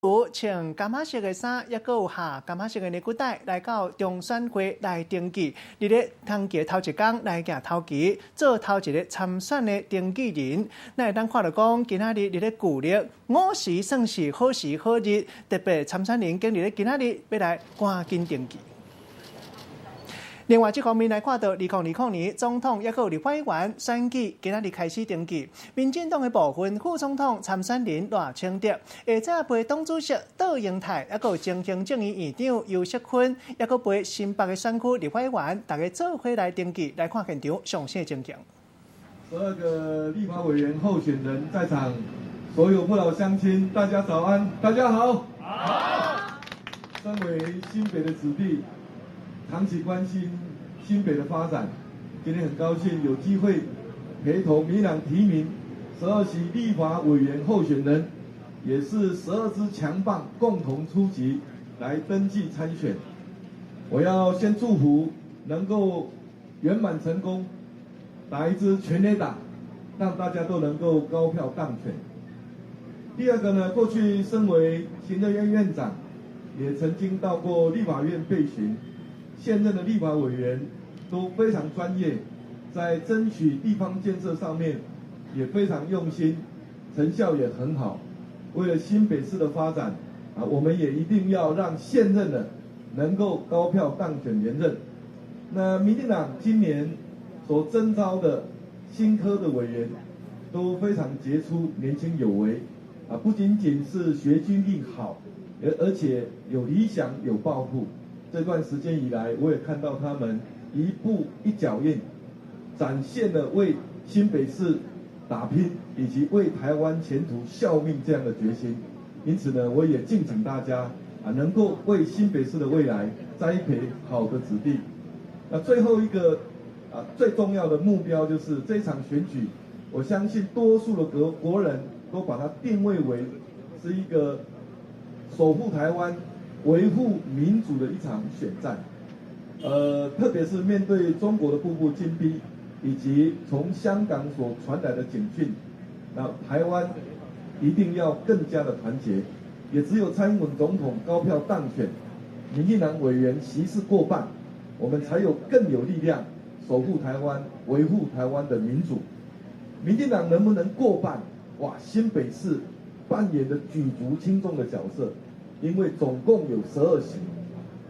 穿柑仔色的衫，抑閣有下柑仔色的领帶來到中選會來登記。佇咧登記頭一工來舉頭旗，做頭一個參選的登記人。咱會當看著講，今仔日佇咧舊曆午時算是好時好日，特別參選人今日咧今仔日欲來趕緊登記。另外，這方面來看著，2020年總統抑閣有立法委員選舉，今仔日開始登記。民進黨的部分副總統參選人賴清德，下晝陪黨主席卓榮泰，抑閣有前行政院院長游錫堃，抑閣陪新北的選區立法委員，大家做伙來登記，來看現場詳細情形。 12個立法委員候選人在場，所有父老鄉親，大家早安，大家好。好。身為新北的子弟，長期關心新北的發展，今天很高興有機會陪同民進黨提名12席立法委員候選人，也是12支強棒共同出擊來登記參選。我要先祝福能夠圓滿成功，打一支全壘打，讓大家都能夠高票當選。第二個呢，過去身為行政院院長，也曾經到過立法院備詢。現任的立法委員都非常專業，在爭取地方建設上面也非常用心，成效也很好。為了新北市的發展，啊，我們也一定要讓現任的能夠高票當選連任。那民進黨今年所徵召的新科的委員都非常傑出、年輕有為，啊，不僅僅是學經歷好，而且有理想、有抱負。這段時間以來，我也看到他們一步一腳印，展現了為新北市打拼以及為台灣前途效命這樣的決心。因此呢，我也敬請大家啊，能夠為新北市的未來栽培好的子弟。那最後一個啊，最重要的目標就是這場選舉，我相信多數的國人都把它定位為是一個守護台灣、維護民主的一場選戰，特別是面對中國的步步緊逼，以及從香港所傳來的警訊，那台灣一定要更加的團結。也只有蔡英文總統高票當選，民進黨委員席次過半，我們才有更有力量守護台灣、維護台灣的民主。民進黨能不能過半？哇，新北市扮演的舉足輕重的角色。因為總共有12席，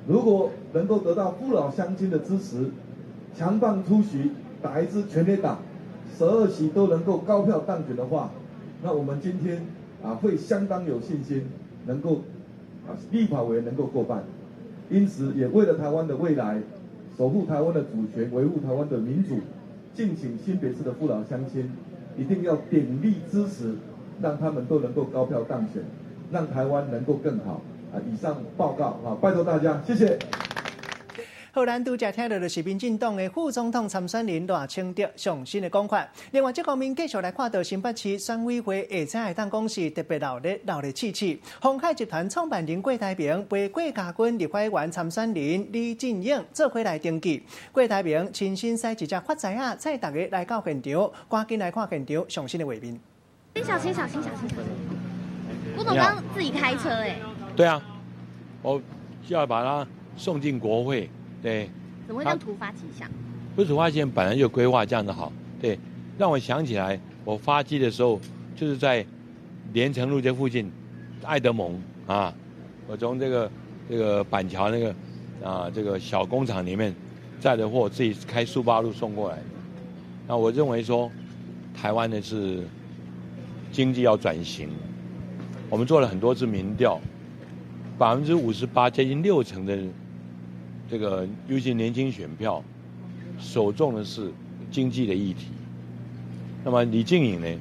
如果能夠得到父老鄉親的支持，強棒出席，打一支全壘打，十二席都能夠高票當選的話，那我們今天啊會相當有信心能夠啊立法委員能夠過半，因此也為了台灣的未來，守護台灣的主權，維護台灣的民主，敬請新北市的父老鄉親一定要鼎力支持，讓他們都能夠高票當選。讓台灣能夠更好啊！以上報告啊，拜託大家，謝謝。好，咱拄才聽著就是民進黨的副總統參選人賴清德上新的講法。另外，這方面繼續來看著新北市選委會下晝會當講是特別鬧熱鬧熱刺刺。鴻海集團創辦人郭台銘陪郭家軍立法委員參選人李進勇做伙來登記。郭台銘親身駛一隻發財仔，載大家來到現場，趕緊來看現場上新的畫面。小心小心小心小心！郭總剛自己開車哎。對啊，我就要把他送進國會。對。怎麼會這樣突發奇想？不是突發奇想，本來就規劃這樣子好。對，讓我想起來，我發跡的時候就是在連城路這附近，愛德蒙啊，我從這個板橋那個啊這個小工廠裡面載的貨，自己開蘇巴路送過來。那我認為說，台灣的是經濟要轉型。我們做了很多次民調，58%，接近六成的這個，尤其年輕選票，首重的是經濟的議題。那麼李進穎呢，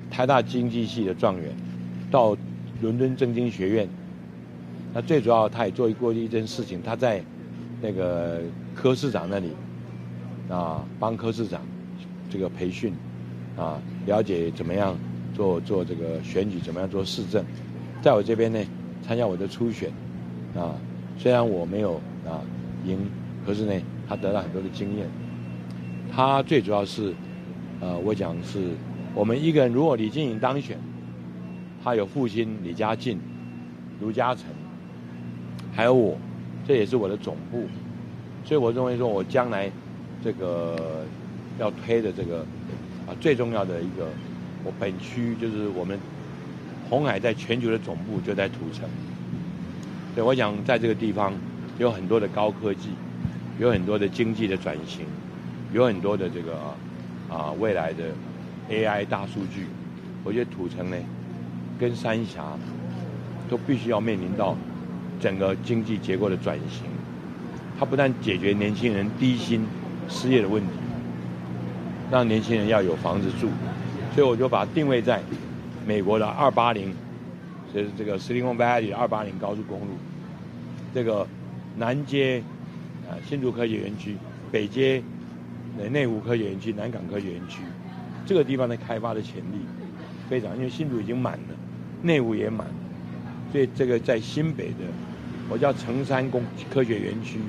台大經濟系的狀元，到倫敦政經學院，那最主要他也做過一件事情，他在那個柯市長那裡啊，幫柯市長這個培訓啊，了解怎麼樣做這個選舉，怎麼樣做市政，在我這邊呢，參加我的初選，啊，雖然我沒有啊贏，可是呢，他得到很多的經驗。他最主要是，我講是，我們一個人如果李進穎當選，他有父親李家進，卢嘉诚，还有我，这也是我的总部，所以我认为说，我将来这个要推的这个最重要的一个，我本区就是我们鸿海在全球的总部就在土城，对，我想在这个地方有很多的高科技，有很多的经济的转型，有很多的这个未来的 AI 大数据，我觉得土城呢跟三峡都必须要面临到整个经济结构的转型。它不但解决年轻人低薪失业的问题，让年轻人要有房子住，所以我就把它定位在美国的二八零，就是这个 Silicon Valley 280高速公路，这个南接新竹科学园区，北接内湖科学园区、南港科学园区，这个地方的开发的潜力非常，因为新竹已经满了，内湖也满，所以这个在新北的，我叫城山工科学园区，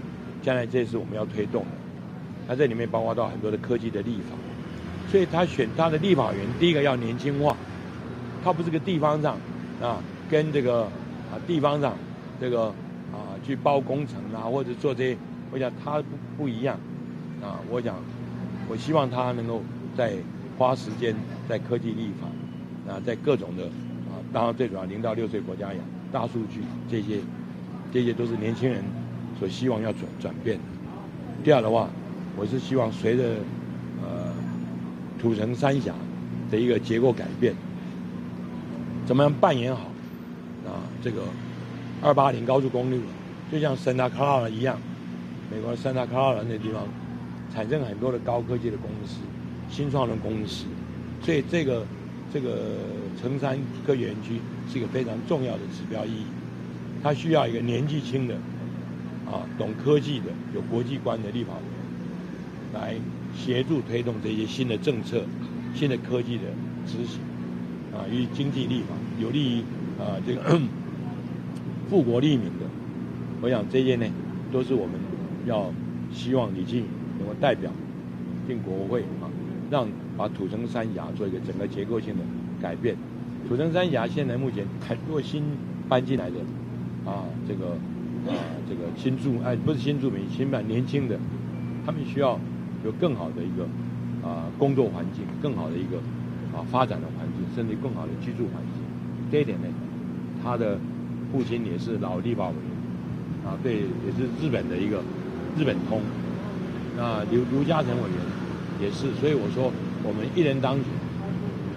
将来这是我们要推动的。它这里面包括到很多的科技的立法，所以他选他的立法员，第一个要年轻化，他不是个地方上跟这个地方上这个去包工程啊，或者做这些，我想他不一样啊。我想我希望他能够在花时间在科技立法啊，在各种的啊，当然最主要0到6岁国家养大数据这些，这些都是年轻人所希望要转变的。第二的话，我是希望随着土城三峡的一个结构改变，怎么样扮演好这个280高速公路，就像圣塔克拉拉一样，美国圣塔克拉拉那地方产生很多的高科技的公司、新创的公司，所以这个城山科学园区是一个非常重要的指标意义，它需要一个年纪轻的懂科技的、有国际观的立法委员来协助推动这些新的政策、新的科技的执行，与经济立法有利于这个富国利民的。我想这些呢，都是我们要希望李庆能够代表进国会啊，让把土城三峡做一个整个结构性的改变。土城三峡现在目前很多新搬进来的这个新住不是新住民，新搬年轻的，他们需要有更好的一个工作环境，更好的一个发展的环境，甚至更好的居住环境。这一点呢，他的父亲也是老立法委员啊，对，也是日本的一个日本通。那刘嘉诚委员也是，所以我说我们一人当选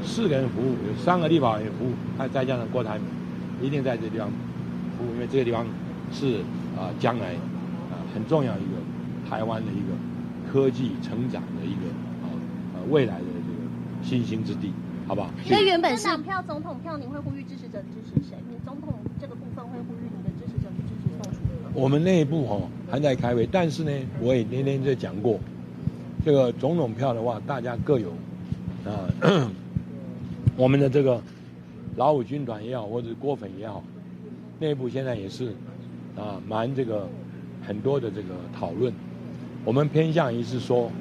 ，4个人服务，有3个立法委员服务，还再加上郭台铭，一定在这地方服务，因为这个地方是将来很重要一个台湾的一个科技成长的一个未来的这个新兴之地，好不好？那原本是票总统票，你会呼吁支持者支持谁？你总统这个部分会呼吁你的支持者去支持宋楚瑜吗？我们内部还在开会，但是呢，我也那天就讲过，这个总统票的话，大家各有我们的这个老五军团也好，或者郭粉也好，内部现在也是蛮这个很多的这个讨论。我们偏向于是说，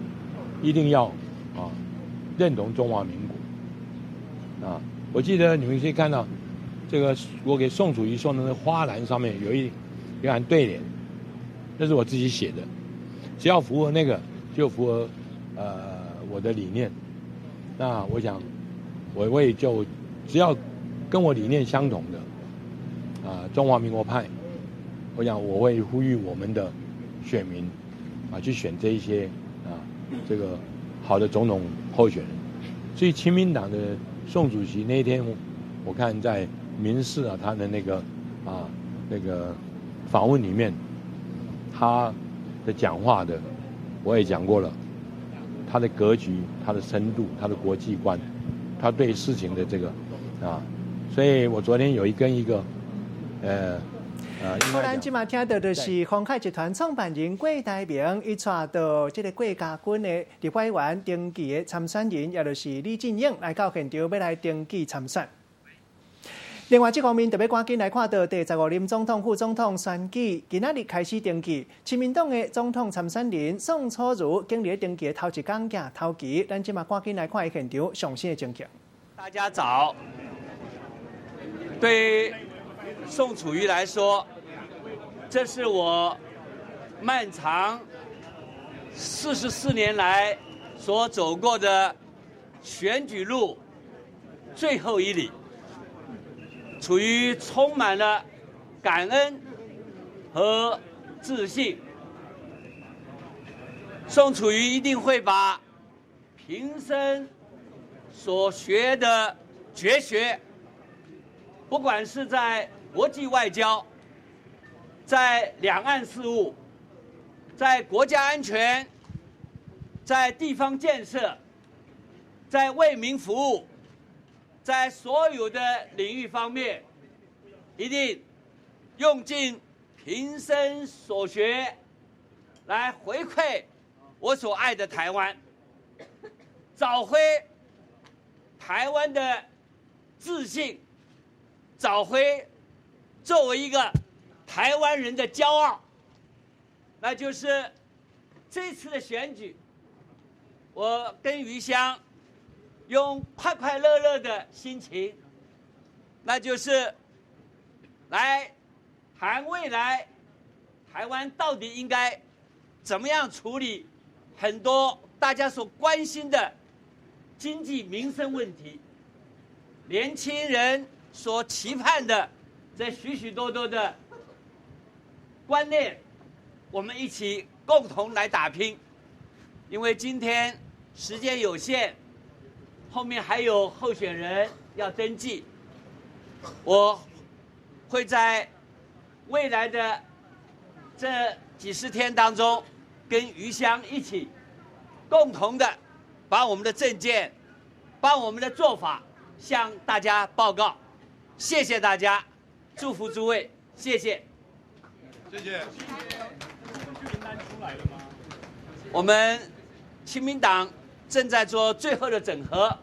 一定要认同中华民国啊。我记得你们可以看到，这个我给宋楚瑜送的那花篮上面有一行对联，那是我自己写的，只要符合那个，就符合我的理念。那我想，我会就只要跟我理念相同的中华民国派，我想我会呼吁我们的选民去选这一些这个好的总统候选人。所以亲民党的宋主席那一天，我看在民视他的那个访问里面，他的讲话的，我也讲过了，他的格局、他的深度、他的国际观，他对事情的这个所以我昨天有一跟一个好，咱這馬聽到的是鴻海集團創辦人郭台銘，伊帶到這個郭家軍的立法委員登記的參選人，也就是李進勇來到現場欲來登記參選。另外，這方面特別趕緊來看到第15任總統、副總統選舉，今仔日開始登記。親民黨的總統參選人宋楚瑜，今日登記的頭一工行頭旗，咱這馬趕緊來看伊現場上新的情形。大家早。對。宋楚瑜來說，這是我漫長44年來所走過的選舉路最後一里，楚瑜充滿了感恩和自信。宋楚瑜一定會把平生所學的絕學，不管是在國際外交、在兩岸事務、在國家安全、在地方建設、在為民服務，在所有的領域方面，一定用盡平生所學來回饋我所愛的台灣，找回台灣的自信，找回作為一個台灣人的驕傲。那就是這次的選舉，我跟余香用快快樂樂的心情，那就是來談未來台灣到底應該怎麼樣處理很多大家所關心的經濟民生問題，年輕人所期盼的這許許多多的觀念，我們一起共同來打拼。因為今天時間有限，後面還有候選人要登記，我會在未來的這幾十天當中，跟余香一起共同的把我們的政見、把我們的做法向大家報告。謝謝大家，祝福諸位，謝謝。謝謝。名單出來了嗎？我們親民黨正在做最後的整合，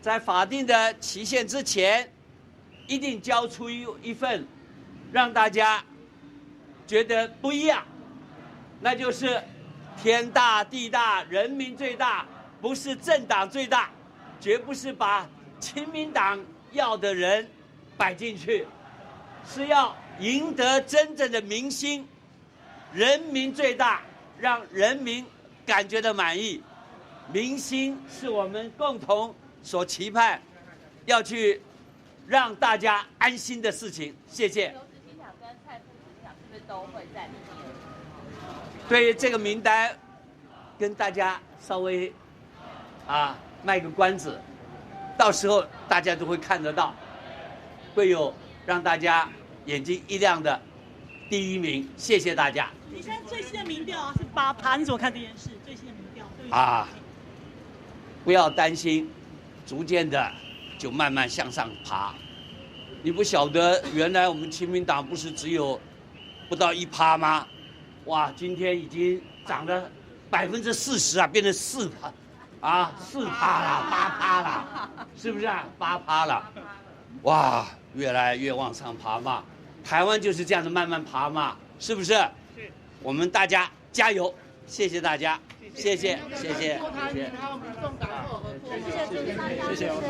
在法定的期限之前，一定交出一份讓大家覺得不一樣，那就是天大地大，人民最大，不是政黨最大，絕不是把親民黨要的人擺進去，是要贏得真正的民心，人民最大，讓人民感覺到滿意，民心是我們共同所期盼，要去讓大家安心的事情。謝謝。劉執行長跟蔡副執行長是不是都會在裡面？對於這個名單，跟大家稍微賣個關子，到時候大家都會看得到，會有讓大家眼睛一亮的第一名。謝謝大家。你現在最新的民調啊是8趴，你怎麼看這件事？最新的民調啊，不要擔心，逐漸的就慢慢向上爬。你不曉得，原來我們親民黨不是只有不到1趴嗎？哇，今天已經漲了40%啊，變成4趴，啊，4趴了，8趴了，是不是啊？8趴了，哇，越來越往上爬嘛。台灣就是這樣子慢慢爬嘛，是不是？是。我們大家加油，謝謝大家，謝謝，謝謝，謝謝。謝謝，謝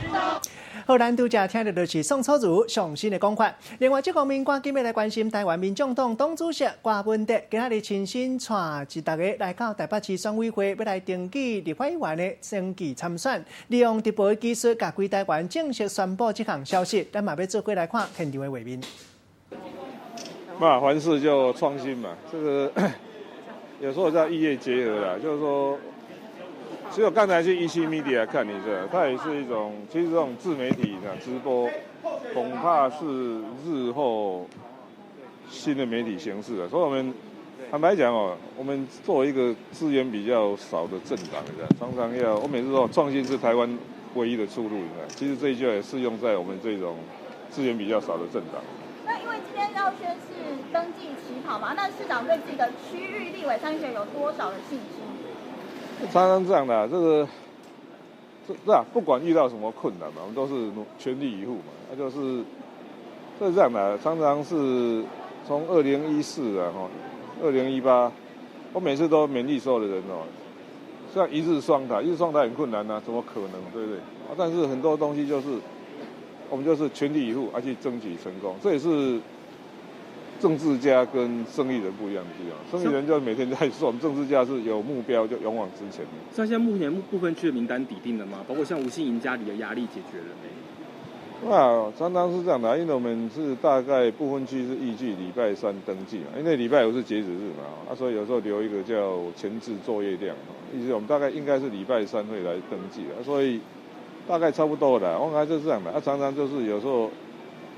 謝。好，咱拄才聽著就是宋楚瑜上新的講法。另外，這方面趕緊欲來關心台灣民眾黨黨主席柯文哲，今仔日親身帶一大家來到台北市選委會，欲來登記立法委員的登記參選，利用直播的技術，共規台灣正式宣布這項消息。咱嘛欲做伙來看現場的畫面。那凡事就創新嘛，這個有時候叫異業結合啦，就是說。只有剛才去一期 media 看你這，它也是一種，其實這種自媒體的直播，恐怕是日後新的媒體形式了。所以，我們坦白講哦，我們作為一個資源比較少的政黨，常常要，我每次說創新是台灣唯一的出路，你看，其實這一句也適用在我們這種資源比較少的政黨。那因為今天要宣誓登記起跑嘛，那市長對自己的區域立委參選有多少的信心？常常這樣的，這個這啊，不管遇到什麼困難嘛，我們都是全力以赴嘛。那就是這是這樣的，常常是從2014啊，哈，2018，我每次都勉勵所有的人哦，像一日雙塔，一日雙塔很困難吶，怎麼可能，對不對？啊，但是很多東西就是我们就是全力以赴，而去争取成功。这也是政治家跟生意人不一样的地方。生意人就每天在说，我们政治家是有目标就勇往直前的。像现在目前部分区的名单底定了吗？包括像吴欣盈家里的压力解决了没？那常常是这样的，因为我们是大概部分区是预计礼拜三登记嘛，因为礼拜五是截止日嘛，啊，所以有时候留一个叫前置作业量，意思我们大概应该是礼拜三会来登记的，所以大概差不多了。我看就是这样的，啊，常常就是有时候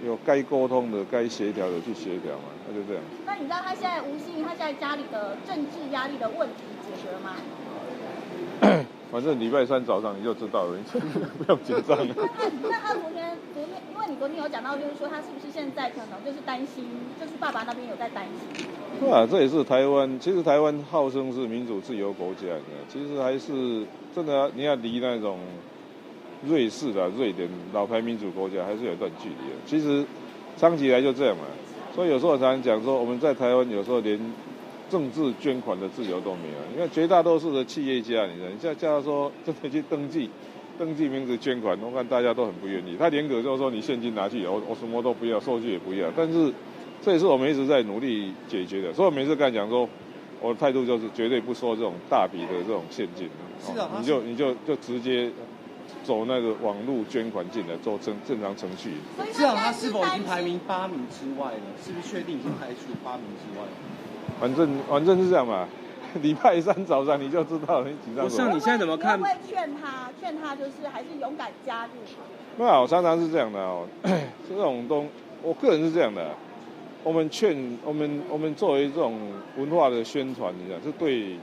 有该沟通的、该协调的去协调嘛，那就这样。那你知道他现在吴欣盈他现在家里的政治压力的问题解决了吗？反正礼拜三早上你就知道了，你不要紧张。那他昨天，因为你昨天有讲到，就是说他是不是现在可能就是担心，就是爸爸那边有在担心。对啊，这也是台湾，其实台湾号称是民主自由国家，其实还是真的，你要离那种瑞士的、瑞典老牌民主国家还是有一段距离的。其实长期来就这样嘛，所以有时候常常讲说，我们在台湾有时候连政治捐款的自由都没有，因为绝大多数的企业家，你知道，你叫他说真的去登记，登记名字捐款，我看大家都很不愿意。他连个就是说你现金拿去，我什么都不要，收据也不要。但是这也是我们一直在努力解决的。所以我每次跟他讲说，我的态度就是绝对不收这种大笔的这种现金。是的，你就直接走那个网路捐款进来，做正常程序。市长，他是否已经排名8名之外了？是不是确定已经排除8名之外了？反正是这样嘛，礼拜三早上你就知道你紧张什么。我像你现在怎么看？会劝他就是还是勇敢加入。那我常常是这样的哦，这种我个人是这样的，我们劝我们我们作为这种文化的宣传，你知道，是对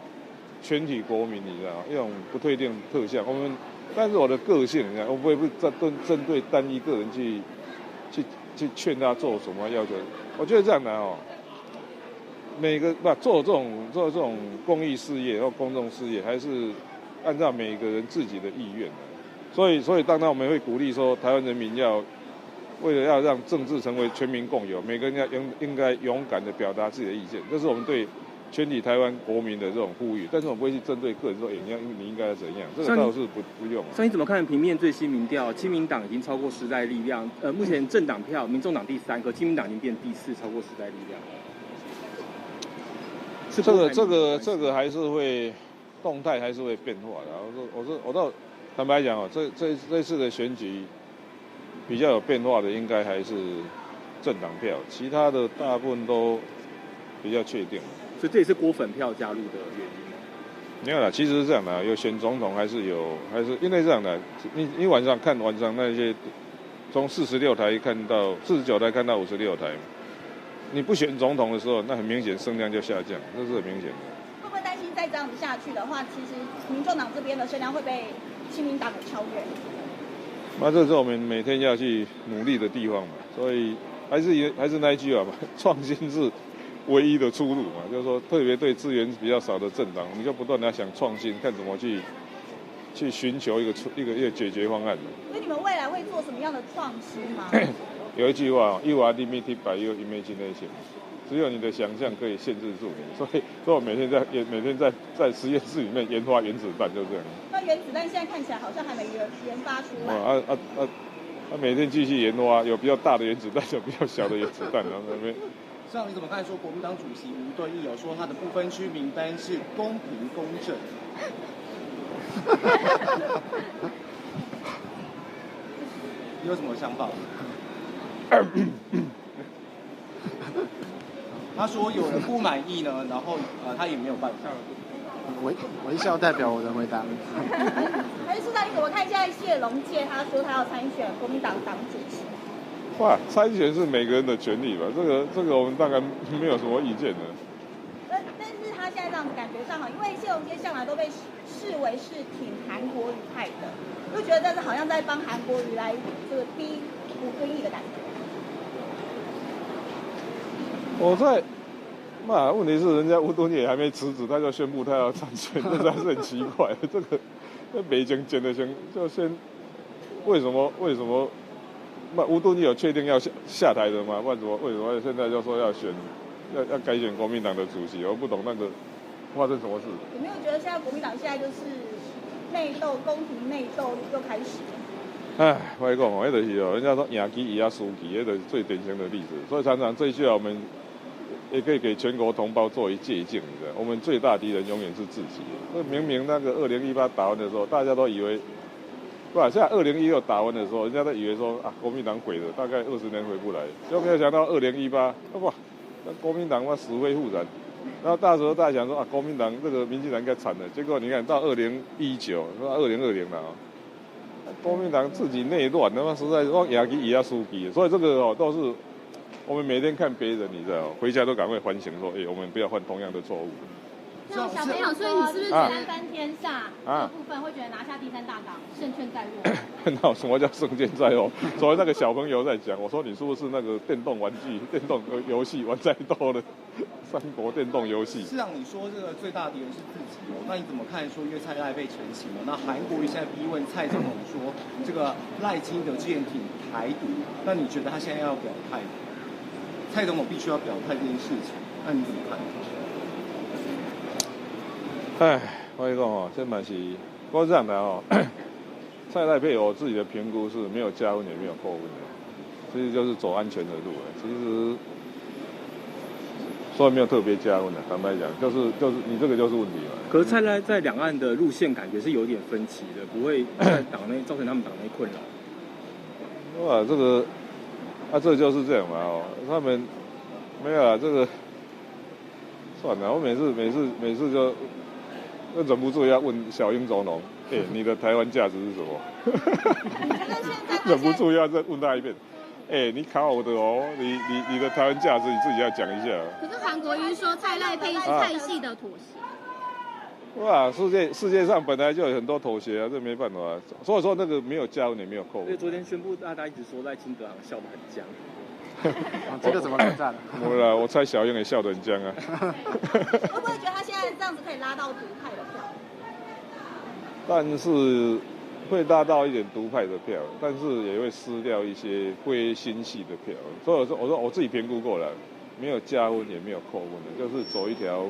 全体国民，你知道，一种不特定特项。我们，但是我的个性，你知道，我不会不针对单一个人去劝他做什么要求。我觉得这样的哦。每个不做这种公益事业或公众事业，还是按照每个人自己的意愿。所以当然我们会鼓励说，台湾人民要为了要让政治成为全民共有，每个人要应该勇敢的表达自己的意见，这是我们对全体台湾国民的这种呼吁。但是我不会去针对个人说，你应该怎样，这个倒是不用。所以你怎么看平面最新民调，亲民党已经超过时代力量，目前政党票，民众党第3，可亲民党已经变第4，超过时代力量。这个还是会动态，还是会变化的。我倒坦白讲哦，这次的选举比较有变化的，应该还是政党票，其他的大部分都比较确定。所以这也是郭粉票加入的原因吗？没有啦，其实是这样的，有选总统还是因为这样的，你晚上看晚上那些从46台看到49台，看到56台。你不选总统的时候，那很明显声量就下降，这是很明显的。会不会担心再这样子下去的话，其实民众党这边的声量会被亲民党给超越？那这是我们每天要去努力的地方嘛。所以还是那一句话嘛，创新是唯一的出路嘛。就是说，特别对资源比较少的政党，你就不断的想创新，看怎么去寻求一个解决方案。所以你们未来会做什么样的创新吗？有一句话，You are limited by your imagination，只有你的想象可以限制住你。所以我每天在实验室里面研发原子弹，就这样。那原子弹现在看起来好像还没研发出来。每天继续研发，有比较大的原子弹，有比较小的原子弹，然后那边。市长，你怎么看？说国民党主席吴敦义有说他的不分区名单是公平公正。你有什么想法？他说有人不满意呢，然后他也没有办法。微笑代表我的回答。还是市长，你怎么看现在谢龙介他说他要参选国民党党主席？哇，参选是每个人的权利吧？这个我们当然没有什么意见的。但是他现在这样子感觉上哈，因为谢龙介向来都被视为是挺韩国瑜派的，就觉得这是好像在帮韩国瑜来这个逼吴敦义的感觉。我在，那问题是人家吴敦义也还没辞职，他就宣布他要参选，这还是很奇怪。这个那北京简的先就先，为什么？那吴敦义有确定要下台的吗？为什么现在就说要选，要改选国民党的主席？我不懂那个发生什么事。有没有觉得现在国民党现在就是内斗，宫廷内斗又开始了？唉，我講哦，彼就是哦，人家說贏棋贏輸棋，彼就是最典型的例子。所以常常這一句話，我們也可以給全國同胞做一借鑑，你知道，我們最大敵人永遠是自己。那明明那個2018打完的時候，大家都以為，不，現在2016打完的時候，人家都以為說啊，國民黨毀了，大概20年回不來。就沒有想到2018，哇，那國民黨哇死灰復燃。然後到時候大家想說啊，國民黨這個民進黨應該慘了。結果你看到2019，到2020了啊。國民黨自己內亂，那麼實在我贏棋贏輸棋，所以這個哦都是我們每天看別人，你知道，回家都趕快反省說，哎，我們不要犯同樣的錯誤。那小朋友，所以你是不是三分天下這部分會覺得拿下第三大黨，勝券在握？那什麼叫勝券在握？所以那個小朋友在講，我說你是不是那個電動玩具、電動遊戲玩再多了？三國電動遊戲。市長，你說這個最大敵人是自己哦，那你怎麼看？說因為蔡賴配成型了，那韓國瑜現在逼問蔡總統說，這個賴清德之前挺台獨，那你覺得他現在要表態？蔡總統必須要表態這件事情，那你怎麼看？唉，我跟你講哦，這嘛是我這樣的哦。蔡賴配我自己的評估是沒有加分也沒有扣分的，其實就是走安全的路了。其實所以沒有特別加分的，坦白講，就是你這個就是問題嘛。可是蔡賴在兩岸的路線感覺是有點分歧的，不會在黨內造成他們黨內困擾。哇，這個啊，這就是這樣嘛哦，他們沒有啊，這個算了，我每次就忍不住要問小英總統，哎，你的台灣價值是什麼？忍不住要再問他一遍。哎，你考我的哦，你的台灣價值你自己要講一下。可是韓國瑜說蔡賴配是派系的妥協。哇，世界上本來就有很多妥協啊，這沒辦法啊。所以說那個沒有加分也沒有扣分。所以昨天宣布，大家一直說賴清德好像笑得很僵。這個怎麼論戰？我啦，我猜小英也笑得很僵啊。會不會覺得他現在這樣子可以拉到獨派的票？但是會拉到一點獨派的票，但是也會失掉一些非新系的票。所以我說我自己評估過了，沒有加分也沒有扣分的，就是走一條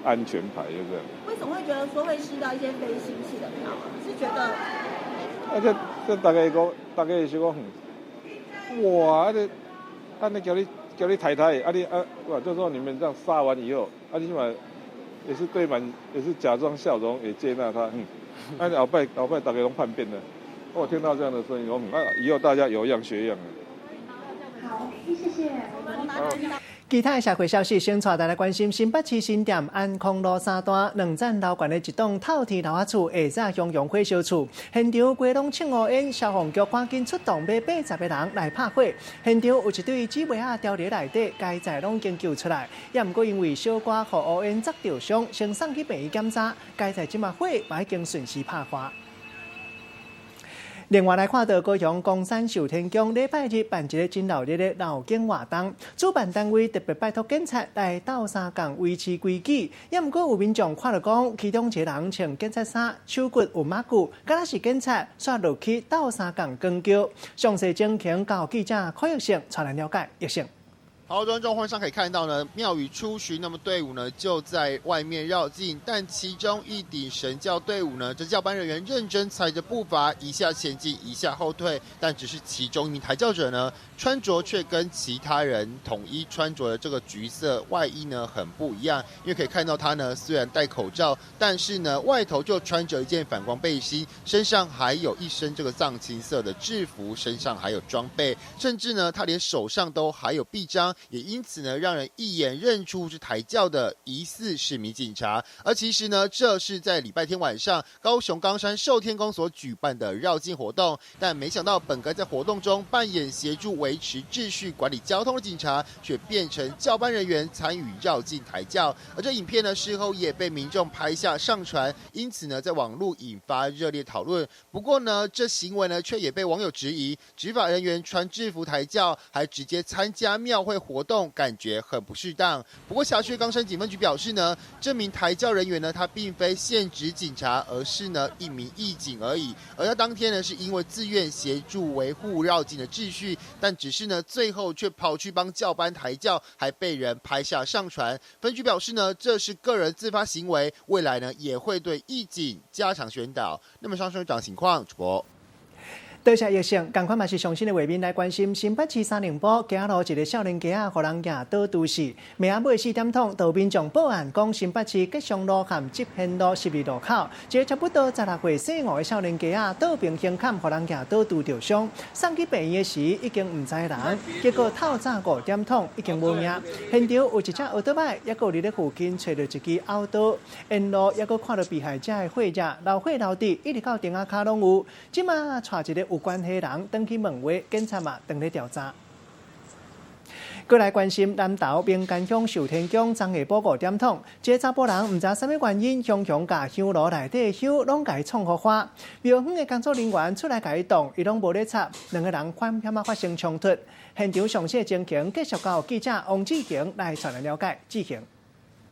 安全牌，就這樣。為什麼會覺得說會失掉一些非新系的票啊？是覺得？啊，這大家講，大家是講，哇，這，啊，你叫你太太，啊你啊，哇，就說你們這樣殺完以後，啊你起碼也是對滿，也是假裝笑容，也接納他，嗯，啊後擺大家攏叛變了，我聽到這樣的聲音，我啊，以後大家有樣學樣。好，謝謝。其他的社會消息，先帶大家關心新北市新店安康路三段兩層樓懸的一棟透天樓仔厝，下早熊熊火燒厝，現場規攏衝烏煙，消防局趕緊出動，欲80個人來拍火。現場有一對姊妹仔牢佇內底，佳哉攏已經救出來，也毋過因為小可予烏煙砸著傷，先送去病院檢查，佳哉這馬火嘛已經順勢拍化。另外來看到高雄岡山壽天宮禮拜日辦一个真熱鬧的繞境活動，主辦單位特別拜託警察來鬥相共維持規矩。也毋過有民眾看著講，其中一个人穿警察衫，手骨有馬具，敢若是警察，煞落去鬥相共扛轎。詳細情形交記者柯玉勝帶來了解。玉勝。好，觀眾畫面上可以看到呢，廟宇出巡，那麼隊伍呢就在外面繞境，但其中一頂神轎隊伍呢，這轎班人員認真踩着步伐，一下前進，一下後退，但只是其中一名抬轎者呢，穿着卻跟其他人統一穿着的這個橘色外衣呢很不一樣，因為可以看到他呢雖然戴口罩，但是呢外頭就穿着一件反光背心，身上還有一身這個藏青色的制服，身上還有裝備，甚至呢他連手上都還有臂章。也因此呢，讓人一眼認出是抬轎的疑似是名警察。而其實呢，這是在禮拜天晚上高雄岡山壽天宮所舉辦的繞境活動，但沒想到本該在活動中扮演協助維持秩序、管理交通的警察，卻變成轎班人員參與繞境抬轎。而這影片呢，事後也被民眾拍下上傳，因此呢，在網路引發熱烈討論。不過呢，這行為呢，卻也被網友質疑，執法人員穿制服抬轎，還直接參加廟會活動，感覺很不適當。不過，轄區岡山警分局表示呢，這名抬轎人員呢，他並非現職警察，而是呢一名義警而已。而他當天呢，是因為自願協助維護繞境的秩序，但只是呢，最後卻跑去幫轎班抬轎，還被人拍下上傳。分局表示呢，這是個人自發行為，未來呢也會對義警加強宣導。那麼上述長情況，主播。多謝疫情，仝款嘛是上新的畫面來關心新北市三重埔街仔路一个少年家仔，予人攑刀揬死。暝仔尾4點通，就民眾報案，講新北市吉祥路和集賢路十字路口，一个差不多16歲姓吳的少年家仔，倒爿胸坎，予人攑刀揬著傷，送去病院時已經毋知人。結果透早5點通已經無命。現場有一隻奧多擺，猶閣佇咧附近揣著一支拗刀，沿路猶閣看著被害者的血跡，流血流滴，一直到釘仔跤攏有。這馬帶一个有關係人轉去問話，警察嘛正咧調查。閣來關心南投民間鄉壽天宮昨下晡5點通，一个查埔人毋知啥物原因，雄雄共香爐內底的香攏共伊創予花。廟方的工作人員出來共伊擋，伊攏無咧插，兩个人反險仔發生衝突。現場詳細情形，繼續交記者王志恒來帶來了解。志恒。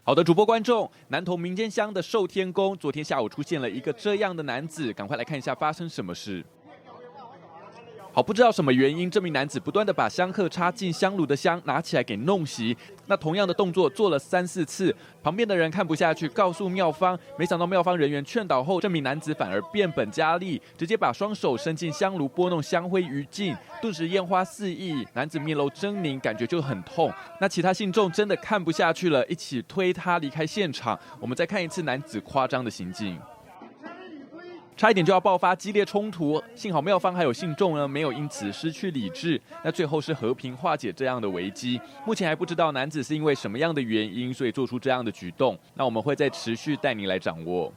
好的，主播觀眾，南投民間鄉的壽天宮，昨天下午出現了一個這樣的男子，趕快來看一下發生什麼事。好，不知道什麼原因，這名男子不斷的把香客插進香爐的香拿起來給弄熄。那同樣的動作做了3、4次，旁邊的人看不下去，告訴廟方。沒想到廟方人員勸導後，這名男子反而變本加厲，直接把雙手伸進香爐撥弄香灰餘燼，頓時煙花四溢，男子面露猙獰，感覺就很痛。那其他信眾真的看不下去了，一起推他離開現場。我們再看一次男子誇張的行徑。差一點就要爆發激烈衝突，幸好廟方還有信眾呢，沒有因此失去理智。那最後是和平化解這樣的危機。目前還不知道男子是因為什麼樣的原因，所以做出這樣的舉動。那我們會再持續帶您來掌握。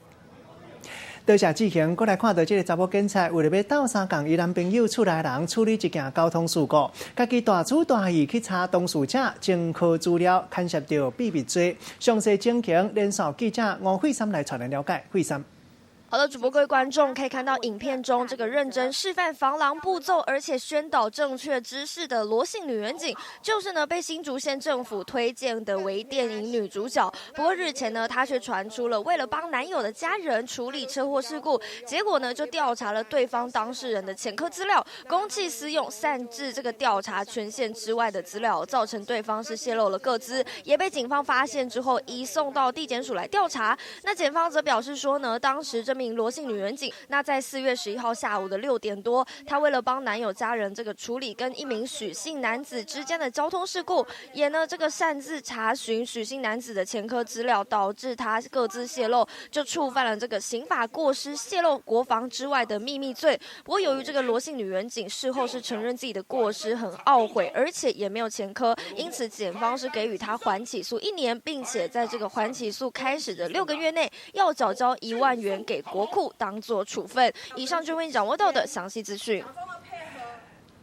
多謝志恒，閣來看著這个查某警察為著欲鬥相共伊男朋友厝內人處理一件交通事故，家己大主大意去查當事者前科資料，牽涉著秘密罪。詳細情形，連線記者吳慧珊來帶咱了解。慧珊。好的，主播各位觀眾可以看到影片中這個認真示範防狼步驟，而且宣導正確知識的羅姓女員警，就是呢被新竹縣政府推薦的微電影女主角。不過日前呢，她卻傳出了為了幫男友的家人處理車禍事故，結果呢就調查了對方當事人的前科資料，公器私用，擅自這個調查權限之外的資料，造成對方是洩露了個資，也被警方發現之後移送到地檢署來調查。那檢方則表示說呢，當時這名羅姓女員警，那在4月11號下午的6點多，她為了幫男友家人這個處理跟一名許姓男子之間的交通事故，也呢這個擅自查詢許姓男子的前科資料，導致他個資洩露，就觸犯了這個刑法過失洩露國防之外的秘密罪。不過由於這個羅姓女員警事後是承認自己的過失，很懊悔，而且也沒有前科，因此檢方是給予她緩起訴1年，並且在這個緩起訴開始的6個月內要繳交1萬元給國庫當作處分。以上就為你掌握到的詳細資訊。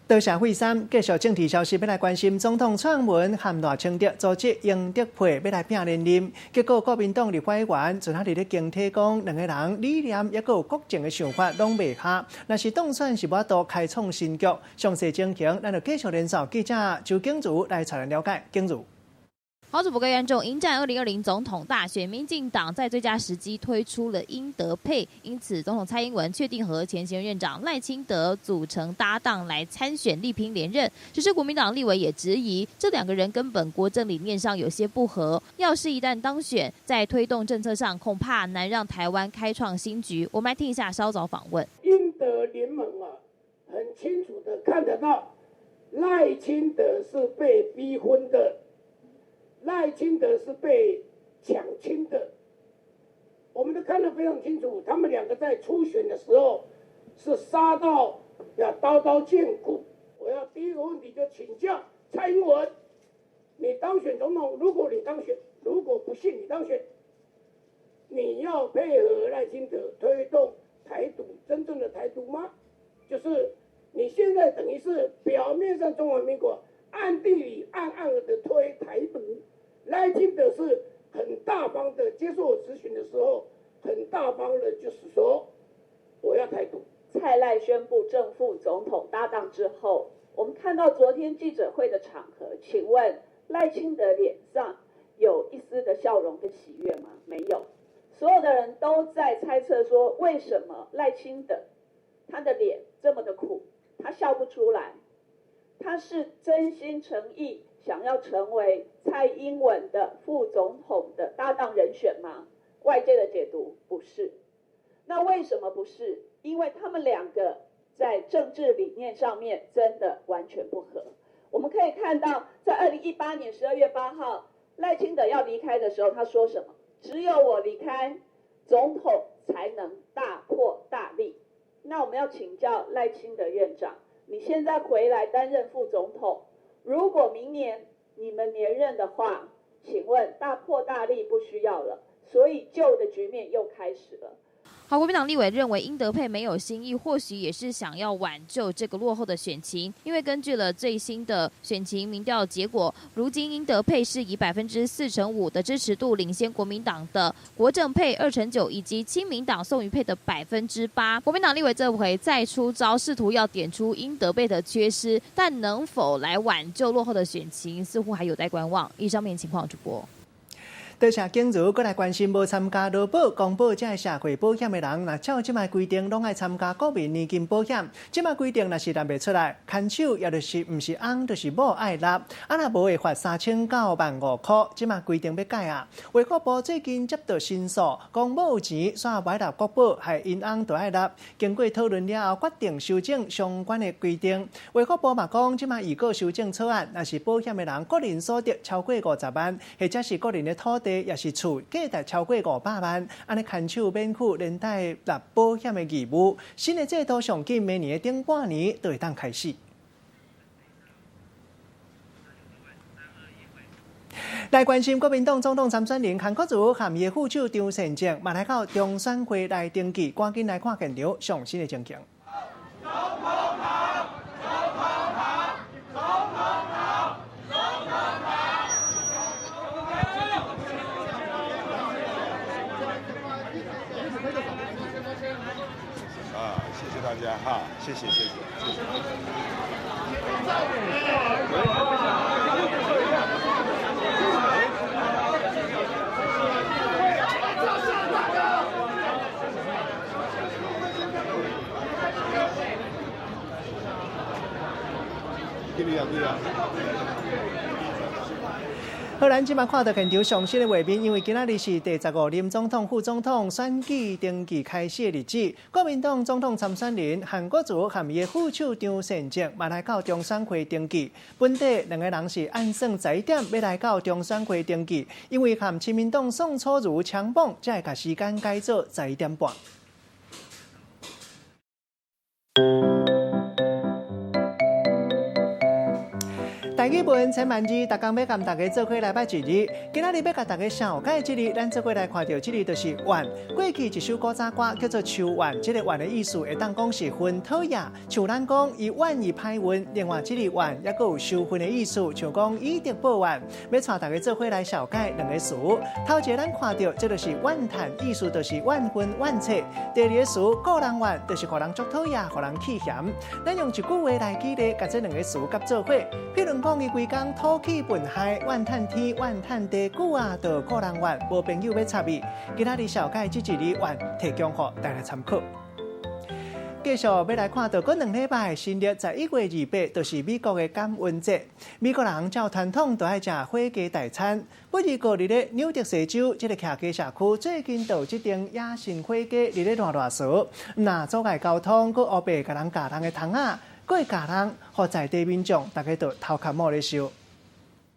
多謝惠珊，繼續政治消息，欲來關心總統蔡英文和賴清德組織英德配欲來拼連任，結果國民黨立法委員昨仔日咧競體講，兩个人理念抑閣有國政的想法攏袂合，若是當選是無法度開創新局。詳細情形，咱就繼續連線記者周景如來帶咱了解。景如。好，主播各位觀眾，迎戰2020總統大選，民進黨在最佳時機推出了英德配，因此總統蔡英文確定和前行政院長賴清德組成搭檔來參選力拼連任。只是國民黨立委也質疑，這兩個人根本國政理念上有些不合，要是一旦當選，在推動政策上恐怕難讓台灣開創新局。我們來聽一下稍早訪問。英德聯盟啊，很清楚的看得到，賴清德是被逼婚的。賴清德是被搶親的，我們都看得非常清楚。他們兩個在初選的時候是殺到要刀刀見骨。我要第一個問題就請教蔡英文：你當選總統，如果你當選，如果不幸你當選，你要配合賴清德推動台獨，真正的台獨嗎？就是你現在等於是表面上中華民國，暗地裡暗暗的推台獨。賴清德是很大方的接受質詢的時候，很大方的，就是說我要台獨。蔡賴宣布正副總統搭檔之後，我們看到昨天記者會的場合，請問賴清德臉上有一絲的笑容跟喜悅嗎？沒有，所有的人都在猜測說，為什麼賴清德他的臉這麼的苦，他笑不出來，他是真心誠意想要成為蔡英文的副總統的搭檔人選嗎？外界的解讀不是。那為什麼不是？因為他們兩個在政治理念上面真的完全不合。我們可以看到，在2018年12月8號，賴清德要離開的時候，他說什麼？只有我離開，總統才能大破大立。那我們要請教賴清德院長，你現在回來擔任副總統，如果明年你們連任的話，請問大破大立不需要了，所以舊的局面又開始了。好，國民黨立委認為英德配沒有新意，或許也是想要挽救這個落後的選情。因為根據了最新的選情民調結果，如今英德配是以4.5%的支持度領先國民黨的國政配2.9%，以及親民黨宋瑜配的8%。國民黨立委這回再出招，試圖要點出英德配的缺失，但能否來挽救落後的選情，似乎還有待觀望。以上面情況，主播。多謝景如，閣來關心無參加勞保、公保這个社會保險的人，若照這擺規定，攏愛參加國民年金保險。這擺規定若是納袂出來，牽手也就是毋是翁，就是某愛納。啊，若無會罰3000到15,000箍。這擺規定欲改啊！衛福部最近接到申訴，講某有錢煞無愛納國保，害𪜶翁都愛納。經過討論了後，決定修正相關的規定。衛福部嘛講，這擺預告修正草案，若是保險的人個人所得超過50萬，或者是個人的土地抑是厝價值超過500萬，按呢牽手免負連帶納保險的義務。新的制度上緊，明年的頂半年就會當開始。來關心國民黨總統參選人韓國瑜和伊的副手張善政，嘛來到中選會來登記，趕緊來看現場上新的情形。總統好，總統好，總統好，總統好。啊，謝謝大家哈，謝謝謝謝謝謝。好，咱這擺看到現場上新的畫面，因為今仔日是第15任總統、副總統選舉登記開始的日子。國民黨總統參選人韓國瑜和伊的副手張善政嘛來到中選會登記。本底兩个人是按算11點欲來到中選會登記，因為和親民黨宋楚瑜搶榜，才會共時間改做11點半。台語文千萬字，逐工欲共大家做伙來捌一字。今仔日欲共大家紹介這字，咱做伙來看著這字就是怨。過去一首古早歌叫做《秋怨》，這个怨的意思會當講是恨討厭。像咱講伊怨伊歹運，另外這个怨猶閣有仇恨的意思，像講以德報怨。欲帶大家做伙來紹介兩个詞。頭一个咱看著，這就是怨嘆，意思就是怨恨怨切。第二个詞顧人怨，就是予人足討厭，予人氣嫌。咱用一句話來舉例，共這兩个詞佮做伙。譬如講，伊規工吐氣噴害，怨嘆天，怨嘆地，久啊，就顧人怨，無朋友欲插伊。今仔日紹介這一字怨，提供予大家參考。繼續欲來看到，閣兩禮拜，新曆11月28，就是美國的感恩節。美國人照傳統都愛食火雞大餐。不過，佇咧紐澤西州這个徛家社區，最近就有這間野生火雞佇咧亂亂踅，毋但阻礙交通，閣烏白共人咬人的窗仔。閣會咬人，予在地民眾逐家都頭殼毛咧燒。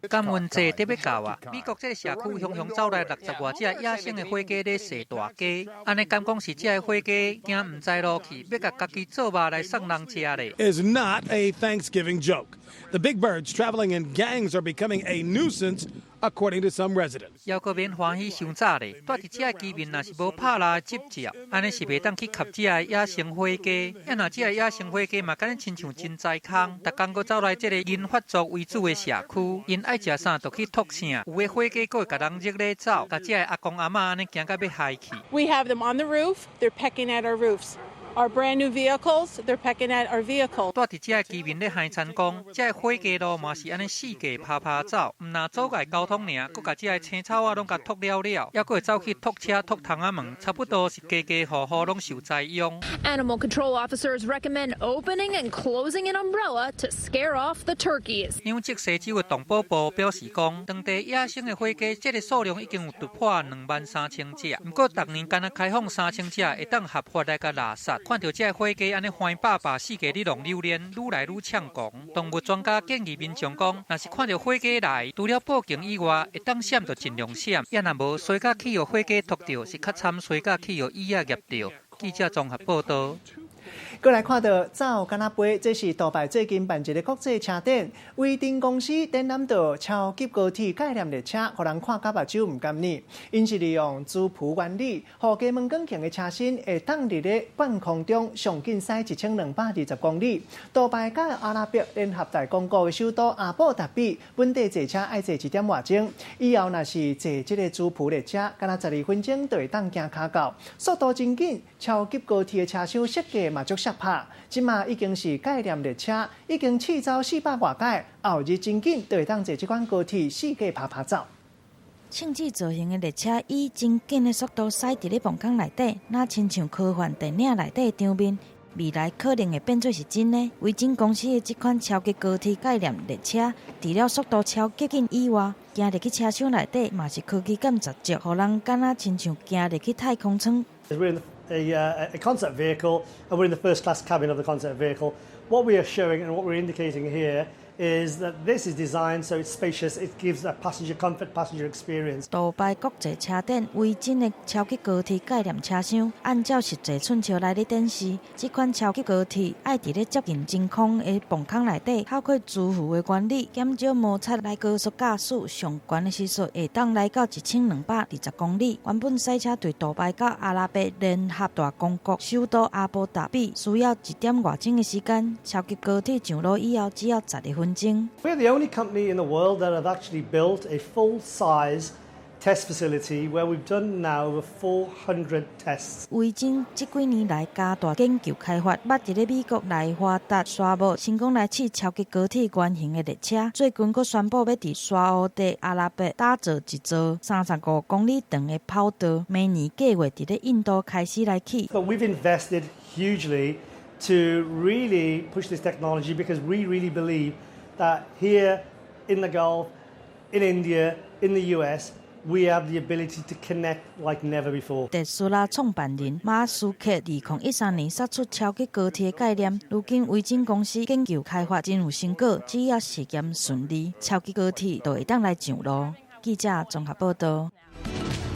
感恩節得欲到啊！美國這个社區雄雄走來60外隻野生的火雞咧踅大街，按呢敢講是這个火雞驚毋知路去，欲共家己做肉來送人食咧。 Is not a Thanksgiving joke. The big birds traveling in gangs are becoming a nuisance, according to some residents. 猶閣免歡喜傷早咧，蹛佇這个居民若是無拍獵執照，按呢是袂當去獵這个野生火雞。啊，若這个野生火雞嘛，敢若親像真災空，逐工閣走來這个銀髮族為主的社區，𪜶愛食啥就去啄啥，有的火雞閣會共人蹩咧走，共這个阿公阿嬤按呢驚甲欲害去。 We have them on the roof. They're pecking at our roofs. Our brand new vehicles, they're pecking at our vehicles. 蹛佇這个居民咧海田講，這个火雞路嘛是按呢四界趴趴走，毋但阻礙交通爾，閣共這个青草仔攏共啄了了，猶閣會走去啄車、啄窗仔門，差不多是家家戶戶攏受災殃。 Animal control officers recommend opening and closing an umbrella to scare off the turkeys. 紐澤西州的動保部表示講，當地野生的火雞這个數量已經有突破23,000隻，毋過逐年敢若開放3,000隻會當合法來共獵殺。看著這个火雞按呢歡巴巴四界咧浪溜連，愈來愈悵狂。動物專家建議民眾講，若是看著火雞來，除了報警以外，會當閃就盡量閃，也若無衰甲去予火雞啄著，是較慘衰甲去予椅仔夾著。記者綜合報道。閣來看到走敢若飛，這是杜拜最近辦一个國際車展，威霆公司展覽到超級高鐵概念列車，予人看甲目睭毋甘膩。𪜶是利用磁浮原理，予加門捲型的車身會當佇咧半空中上緊駛1220公里。杜拜佮阿拉伯聯合大公國的首都阿布達比，本地坐車愛坐一點外鐘，以後若是坐這个磁浮列車，敢若12分鐘就會當行跤到，速度真緊。超級高鐵的車廂設計嘛足適拍，這馬已經是概念列車，已經試走400外擺，後日真緊就會當坐這款高鐵四界趴趴走。銃子造型的列車以真緊的速度駛佇咧磅空內底，若親像科幻電影內底的場面。未來可能會變做是真的。維珍公司的這款超級高鐵概念列車，除了速度超級緊以外，行入去車廂內底嘛是科技感十足，予人敢若親像行入去太空艙。 A concept vehicle, and we're in the first class cabin of the concept vehicle. What we are showing and what we're indicating here is that this is designed so it's spacious, it gives a passenger comfort, passenger experience. 杜拜國際車展維珍的超級高鐵概念車廂，按照實際寸尺來咧展示。這款超級高鐵愛佇咧接近真空的磅空內底，透過磁浮的原理，減少摩擦來高速駕駛，上懸的時速會當來到1220公里。原本賽車對杜拜到阿拉伯聯合大公國首都阿布達比需要一點外鐘的時間，超級高鐵上路以後只要12分鐘。 We're the only company in the world that have actually built a full-size test facility where we've done now over 400 tests. 維珍這幾年來加大研究開發，捌佇咧美國內華達沙漠成功來試超級高鐵原型的列車，最近閣宣布欲佇沙烏地阿拉伯打造一座35公里長的跑道，明年計劃佇咧印度開始來起。 But we've invested hugely to really push this technology because we really believe that here in the Gulf, in India, in the US, we have the ability to connect like never before. 特斯拉創辦人馬斯克2013年殺出超級高鐵概念，如今維珍公司研究開發真有成果，只要試驗順利，超級高鐵就會當來上路。記者綜合報道。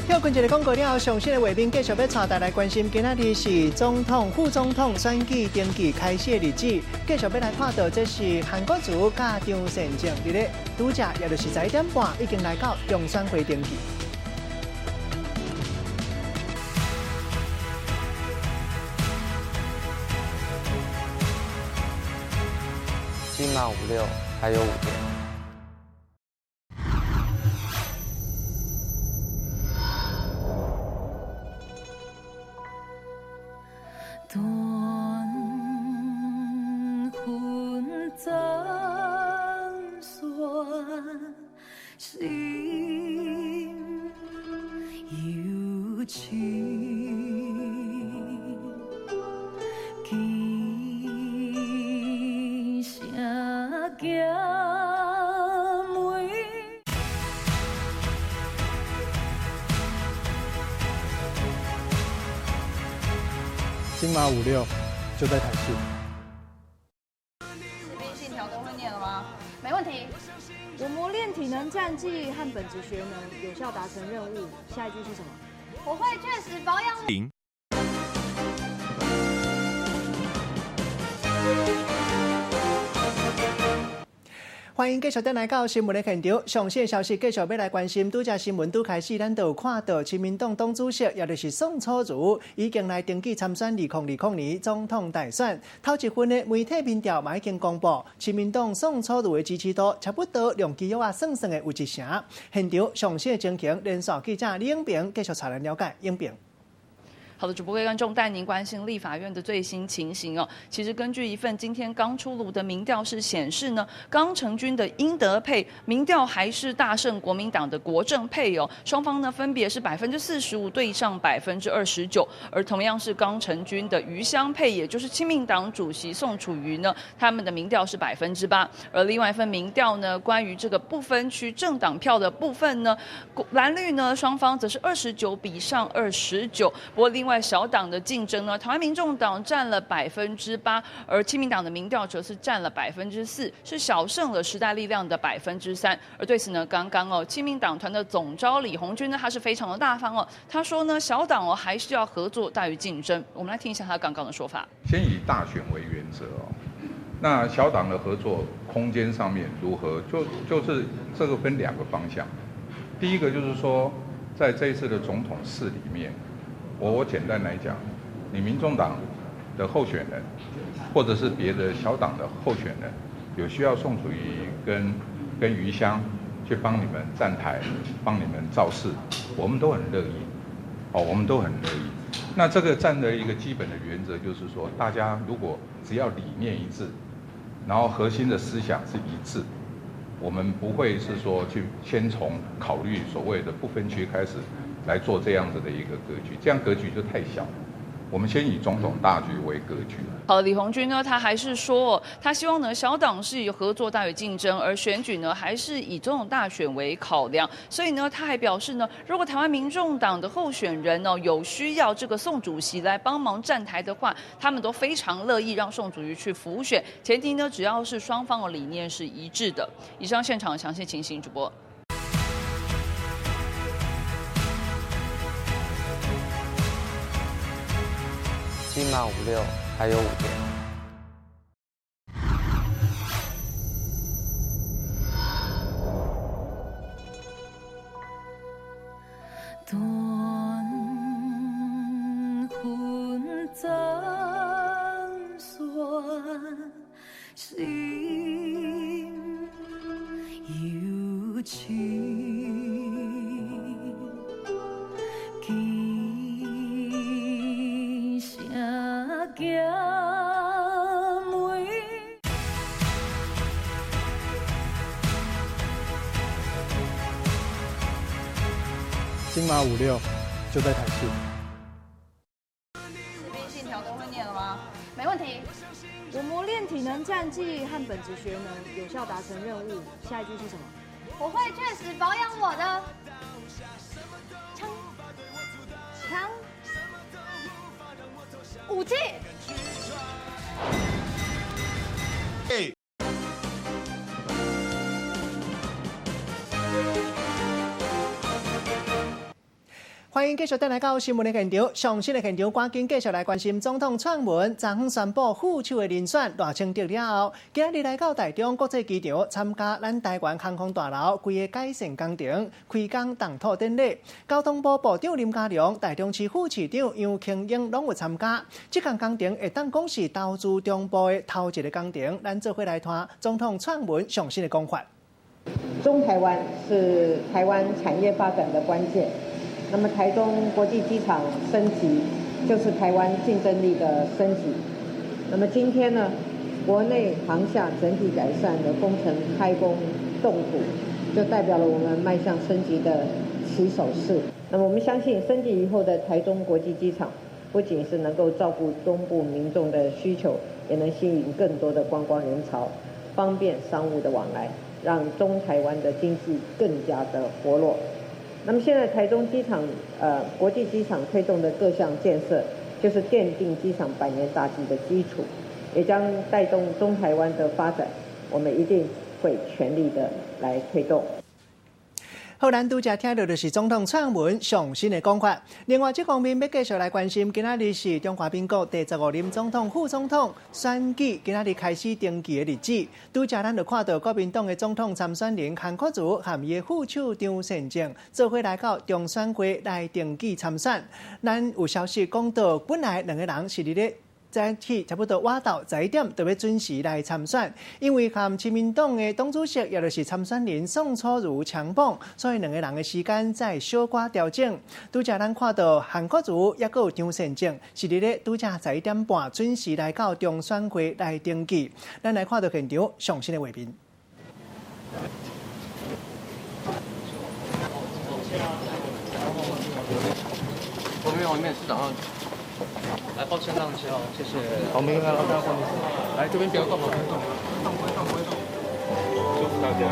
跳過一个廣告了後，上新的畫面繼續欲帶大家來關心，今仔日是總統、副總統選舉登記開始的日子。繼續欲來看到，這是韓國瑜佮張善政佇咧拄才，也就是11點半已經來到中選會登記。金馬五六，還有五天。斷魂斬旋，心有情，轻聲剑眉。金馬五六就在台視。士兵信條都會念了嗎？沒問題。我磨練體能、戰技和本職學能，有效達成任務。下一句是什麼？我會確實保養。零。歡迎繼續轉來到新聞的現場。上新的消息繼續欲來關心，拄才新聞拄開始，咱就有看到親民黨黨主席，也就是宋楚瑜，已經來登記參選2020年總統大選。頭一份的媒體民調嘛已經公布，親民黨宋楚瑜的支持度差不多兩支約仔算算的有一成。現場上新的情形，連線記者李永平繼續帶咱了解。永平。好的，主播各位觀眾帶您關心立法院的最新情形哦。其實根據一份今天剛出爐的民調是顯示呢，剛成軍的英德配民調還是大勝國民黨的國政配哦。雙方呢分別是45%對上29%，而同樣是剛成軍的余香配，也就是親民黨主席宋楚瑜呢，他們的民調是8%。而另外一份民調呢，關於這個不分區政黨票的部分呢，藍綠呢雙方則是29比上29。不過另外外小党的竞争呢，台湾民众党占了8%，而亲民党的民调则是占了4%，是小胜了时代力量的3%。而对此呢，刚刚哦，亲民党团的总召李鸿钧呢，他是非常的大方哦，他说呢，小党哦还是要合作大于竞争。我们来听一下他刚刚的说法。先以大选为原则哦，那小党的合作空间上面如何？就是这个分两个方向，第一个就是说，在这一次的总统试里面，我简单来讲，你民众党的候选人，或者是别的小党的候选人，有需要宋楚瑜跟余香去帮你们站台，帮你们造势，我们都很乐意，哦，我们都很乐意。那这个站的一个基本的原则就是说，大家如果只要理念一致，然后核心的思想是一致。我们不会是说去先从考虑所谓的不分区开始来做这样子的一个格局，这样格局就太小。我们先以总统大局为格局。好，李鸿钧呢，他还是说，他希望呢，小党是以合作大于竞争，而选举呢，还是以总统大选为考量。所以呢，他还表示呢，如果台湾民众党的候选人呢有需要这个宋主席来帮忙站台的话，他们都非常乐意让宋主席去辅选，前提呢，只要是双方的理念是一致的。以上现场详细情形，主播。金马56，还有5天。断魂斩线，心有情。金马56就在台视。士兵信条都会念了吗？没问题。我磨练体能战绩和本职学能，有效达成任务。下一句是什么？我会确实保养我的枪枪武器。欢迎继续转来到新闻的现场，上新的现场，赶紧继续来关心总统蔡英文昨昏宣布副手的人选赖清德了后，今日来到台中国际机场参加咱台湾航空大楼规个改善工程开工动土典礼。交通部部长林佳龙、台中市副市长杨庆英拢有参加。这项工程会当讲是投资中部的头一个工程，咱做伙来听总统蔡英文上新的讲法。中台湾是台湾产业发展的关键。那么台中国际机场升级，就是台湾竞争力的升级。那么今天呢，国内航厦整体改善的工程开工动土，就代表了我们迈向升级的起手式。那么我们相信，升级以后的台中国际机场，不仅是能够照顾东部民众的需求，也能吸引更多的观光人潮，方便商务的往来，让中台湾的经济更加的活络。那么现在台中机场，国际机场推动的各项建设，就是奠定机场百年大计的基础，也将带动中台湾的发展。我们一定会全力的来推动。好，咱拄才听到就是总统蔡英文上新的讲法。另外，这方面要继续来关心，今仔日是中华民国第15任总统、副总统选举，今仔日开始登记的日子。拄才咱就看到国民党的总统参选人韩国瑜和伊的副手张善政做伙来到中选会来登记参选。咱有消息讲到，本来两个人是伫咧早起差不多晚到11点就欲准时来参选，因为和亲民党的党主席，也就是参选人宋楚瑜抢榜，所以两个人的时间再小可调整。拄才咱看到韩国瑜抑阁有张善政，是伫咧拄才11点半准时来到中选会来登记。咱来看到现场上新的画面。我们市长。来，抱歉让一下哦，谢谢。好，没关系，来这边不要动，不会动，不会动，不会动。祝福大家。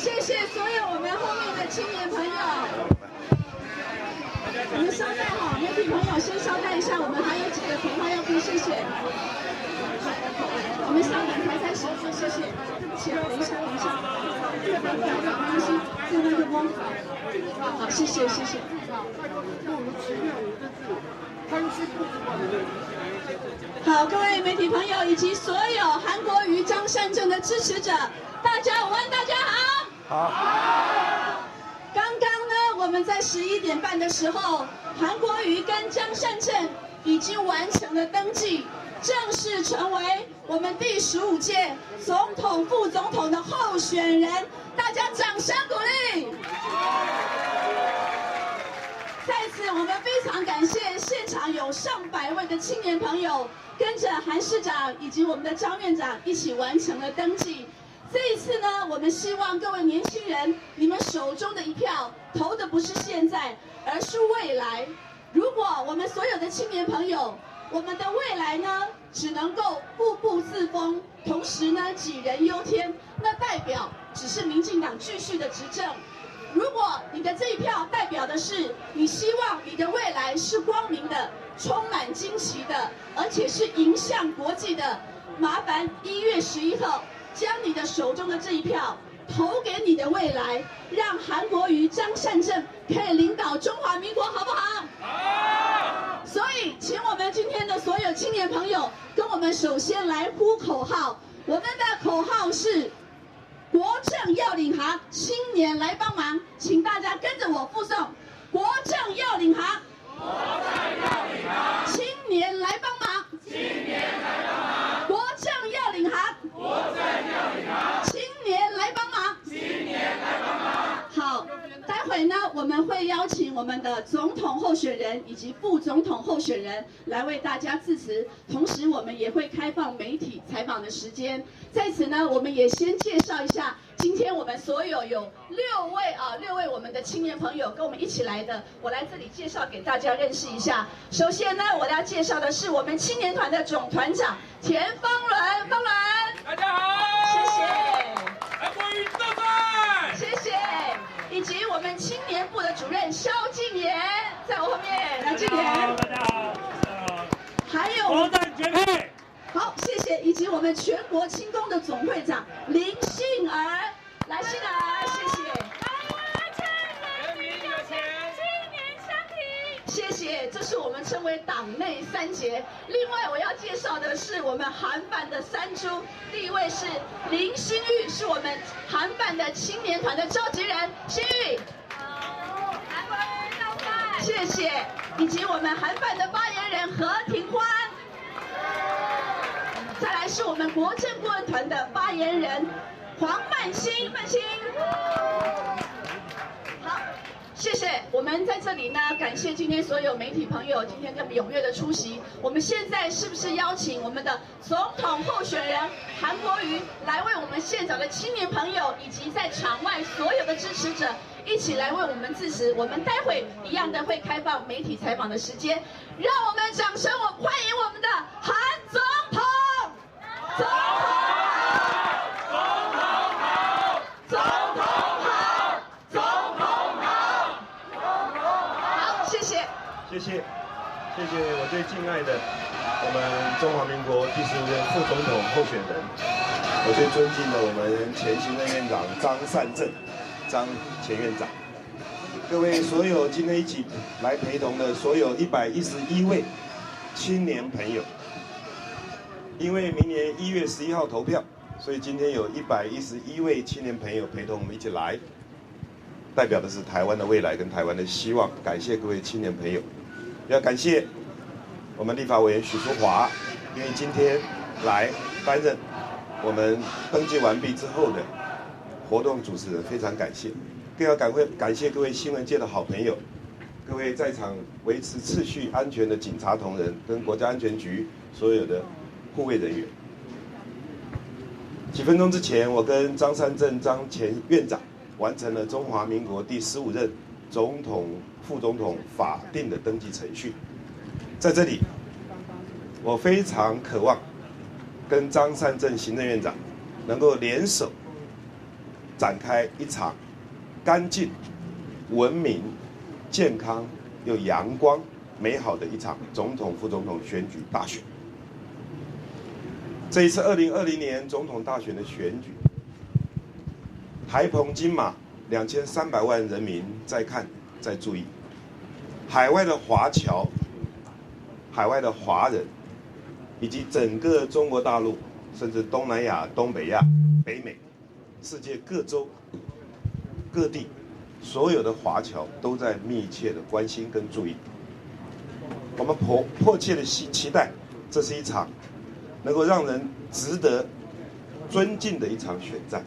谢谢所有我们后面的青年朋友。我们稍待哈，媒体朋友先稍待一下，我们还有几个口号要呼，谢谢。我们稍等才开始，谢谢。对不起啊，等一下，等一下，这个没关系，这个麦克风。好，谢谢，谢谢。好，各位媒体朋友以及所有韩国瑜、张善政的支持者，大家午安，大家好。好。刚刚呢，我们在11点半的时候，韩国瑜跟张善政已经完成了登记，正式成为我们第15届总统、副总统的候选人，大家掌声鼓励。在此，我们非常感谢现场有上百位的青年朋友，跟着韩市长以及我们的张院长一起完成了登记。这一次呢，我们希望各位年轻人，你们手中的一票投的不是现在，而是未来。如果我们所有的青年朋友，我们的未来呢，只能够固步自封，同时呢，杞人忧天，那代表只是民进党继续的执政。如果你的这一票代表的是你希望你的未来是光明的、充满惊奇的，而且是迎向国际的，麻烦1月11号将你的手中的这一票投给你的未来，让韩国瑜、张善政可以领导中华民国，好不好？好。所以，请我们今天的所有青年朋友跟我们首先来呼口号，我们的口号是：国政要领航，青年来帮忙，请大家跟着我复诵：国政要领航，国政要领航，青年来帮忙，青年来帮忙，国政要领航，国政要领航，青年来帮忙，青年来帮忙。好，待会呢，我们会邀请我们的总统候选人以及副总统候选人来为大家致辞，同时我们也会开放媒体采访的时间。在此呢，我们也先介绍一下，今天我们所有有六位啊，六位我们的青年朋友跟我们一起来的，我来这里介绍给大家认识一下。首先呢，我要介绍的是我们青年团的总团长田方伦，方伦，大家好，谢谢，韩国瑜到在，谢谢。以及我们青年部的主任萧敬言，在我后面，来敬言，大家好，还有国政绝配，好，谢谢，以及我们全国青工的总会长林杏儿，来杏儿，谢谢，人民有钱，青年相挺，谢谢，这是我们称为党内三杰。另外我要介绍的是我们韩办的三猪，第一位是林心玉，是我们韩办的青年团的召集人，心玉。好，韩国瑜到在，谢谢，以及我们韩办的发言人何庭欢。再来是我们国政顾问团的发言人黄曼心，曼心。好，谢谢。我们在这里呢，感谢今天所有媒体朋友今天这么踊跃的出席。我们现在是不是邀请我们的总统候选人韩国瑜来为我们现场的青年朋友以及在场外所有的支持者一起来为我们致辞？我们待会一样的会开放媒体采访的时间，让我们掌声，我欢迎我们的韩总统。总统好，总统好，总统好，总统好，好，谢谢，谢谢，谢谢我最敬爱的我们中华民国第15任副总统候选人，我最尊敬的我们前行政院长张善政，张前院长，各位所有今天一起来陪同的所有111位青年朋友。因为明年1月11号投票，所以今天有111位青年朋友陪同我们一起来，代表的是台湾的未来跟台湾的希望。感谢各位青年朋友，要感谢我们立法委员许淑华，因为今天来担任我们登记完毕之后的活动主持人，非常感谢。更要感谢各位新闻界的好朋友，各位在场维持秩序安全的警察同仁跟国家安全局所有的护卫人员。几分钟之前，我跟张善政张前院长完成了中华民国第15任总统、副总统法定的登记程序。在这里，我非常渴望跟张善政行政院长能够联手，展开一场干净、文明、健康又阳光、美好的一场总统、副总统选举大选。这一次2020年总统大选的选举，台澎金马2300万人民在看，在注意，海外的华侨、海外的华人，以及整个中国大陆，甚至东南亚、东北亚、北美、世界各洲各地，所有的华侨都在密切的关心跟注意。我们迫切的期待，这是一场能够让人值得尊敬的一场选战。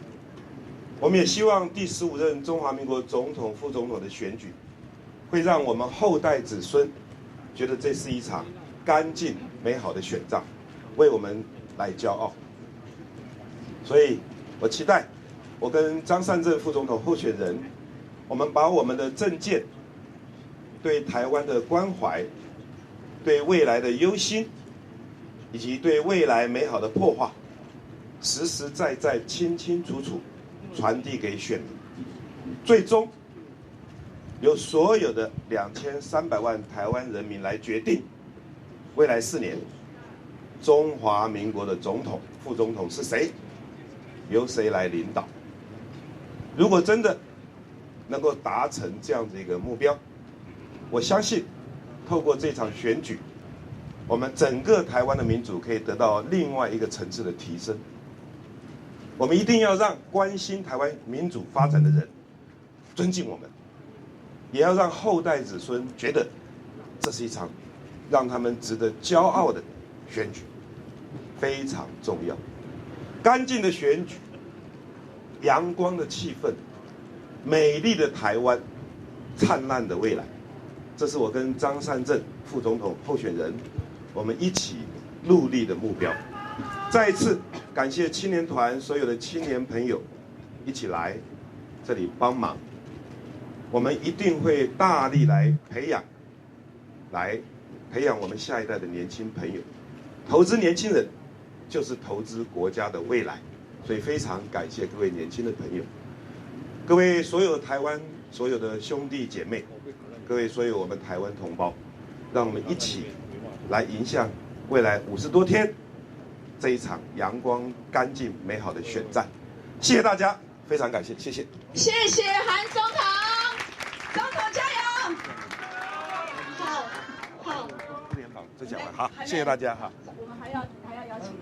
我们也希望第十五任中华民国总统、副总统的选举，会让我们后代子孙觉得这是一场干净美好的选战，为我们来骄傲。所以我期待，我跟张善政副总统候选人，我们把我们的政见、对台湾的关怀、对未来的忧心，以及对未来美好的擘画，实实在在、清清楚楚传递给选民，最终由所有的2300万台湾人民来决定，未来4年中华民国的总统、副总统是谁，由谁来领导。如果真的能够达成这样子一个目标，我相信透过这场选举，我们整个台湾的民主可以得到另外一个层次的提升。我们一定要让关心台湾民主发展的人尊敬我们，也要让后代子孙觉得这是一场让他们值得骄傲的选举，非常重要。干净的选举，阳光的气氛，美丽的台湾，灿烂的未来，这是我跟张善政副总统候选人，我们一起努力的目标。再一次感谢青年团所有的青年朋友一起来这里帮忙，我们一定会大力来培养，来培养我们下一代的年轻朋友。投资年轻人就是投资国家的未来，所以非常感谢各位年轻的朋友，各位所有台湾所有的兄弟姐妹，各位所有我们台湾同胞，让我们一起来迎向未来50多天这一场阳光、干净、美好的选战。谢谢大家，非常感谢，谢谢。谢谢韩总统，总统加油！好，好。再讲完，好，谢谢大家哈。我们还要邀请。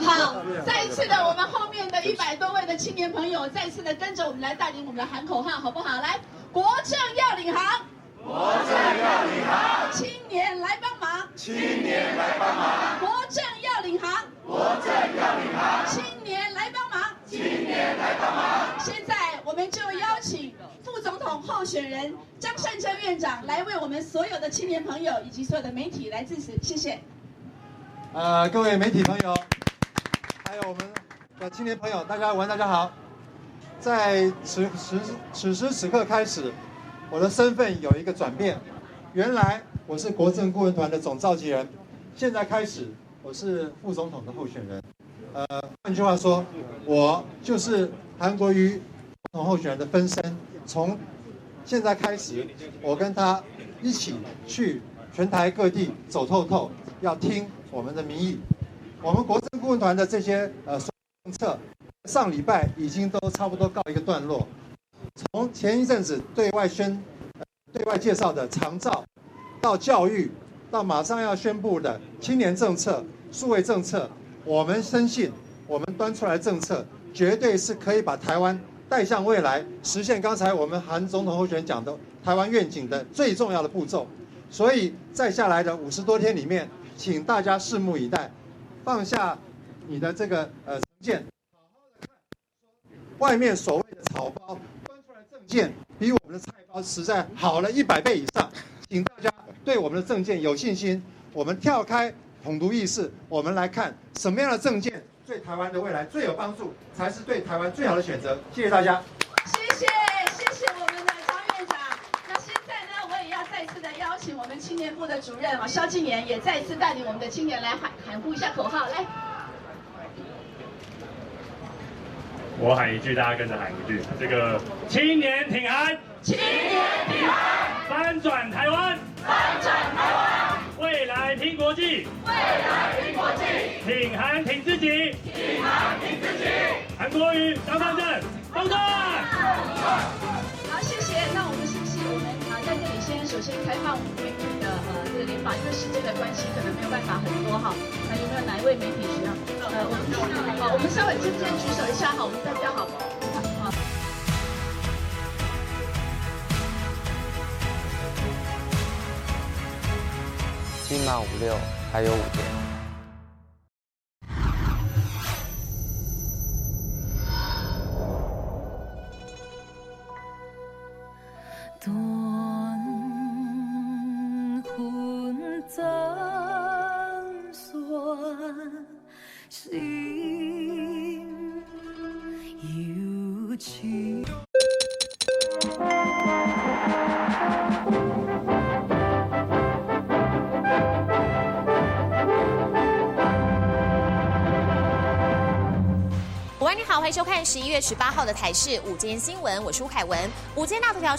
好，再一次的，我们后面的100多位的青年朋友，再次的跟着我们来带领我们的喊口号，好不好？来，国政要领航，国政要领航，青年来帮忙，青年来帮忙，国政要领航，国政要领航，青年来帮忙，青年来帮忙。现在我们就邀请副总统候选人张善政院长来为我们所有的青年朋友以及所有的媒体来致辞，谢谢。各位媒体朋友，还有我们的青年朋友，大家晚安，大家好。在此时此刻开始，我的身份有一个转变。原来我是国政顾问团的总召集人，现在开始我是副总统的候选人。换句话说，我就是韩国瑜总统候选人的分身。从现在开始，我跟他一起去全台各地走透透，要听我们的民意。我们国政顾问团的这些政策，上礼拜已经都差不多告一个段落。从前一阵子对外介绍的长照，到教育，到马上要宣布的青年政策、数位政策，我们深信，我们端出来的政策绝对是可以把台湾带向未来，实现刚才我们韩总统候选人讲的台湾愿景的最重要的步骤。所以在下来的50多天里面，请大家拭目以待，放下你的这个成见，好好的看外面所谓的草包端出来政见，比我们的菜包实在好了100倍以上。请大家对我们的政见有信心。我们跳开统独意识，我们来看什么样的政见对台湾的未来最有帮助，才是对台湾最好的选择。谢谢大家。谢谢，谢谢我们的张院长。那现在呢，我也要再次的邀请我们青年部的主任啊，萧敬言也再次带领我们的青年来喊呼一下口号，来。我喊一句，大家跟着喊一句。這個青年挺韓，青年挺韓，翻轉台灣，翻轉台灣，未來拼國際，未來拼國際，挺韓挺自己，挺韓挺自己，韓國瑜張善政，當選。好，謝謝。那我們是不是我們啊在這裡先首先開放媒體的這個聯訪，因為時間的關係，可能沒有辦法很多哈。那有沒有哪一位媒體需要？我們好，我們稍微先舉手一下哈，我們大家好。好。金馬56，還有5天。斷魂斬旋，心有情。午安，你好，歡迎收看11月18號的台視午間新聞，我是吳凱文。午間大頭條。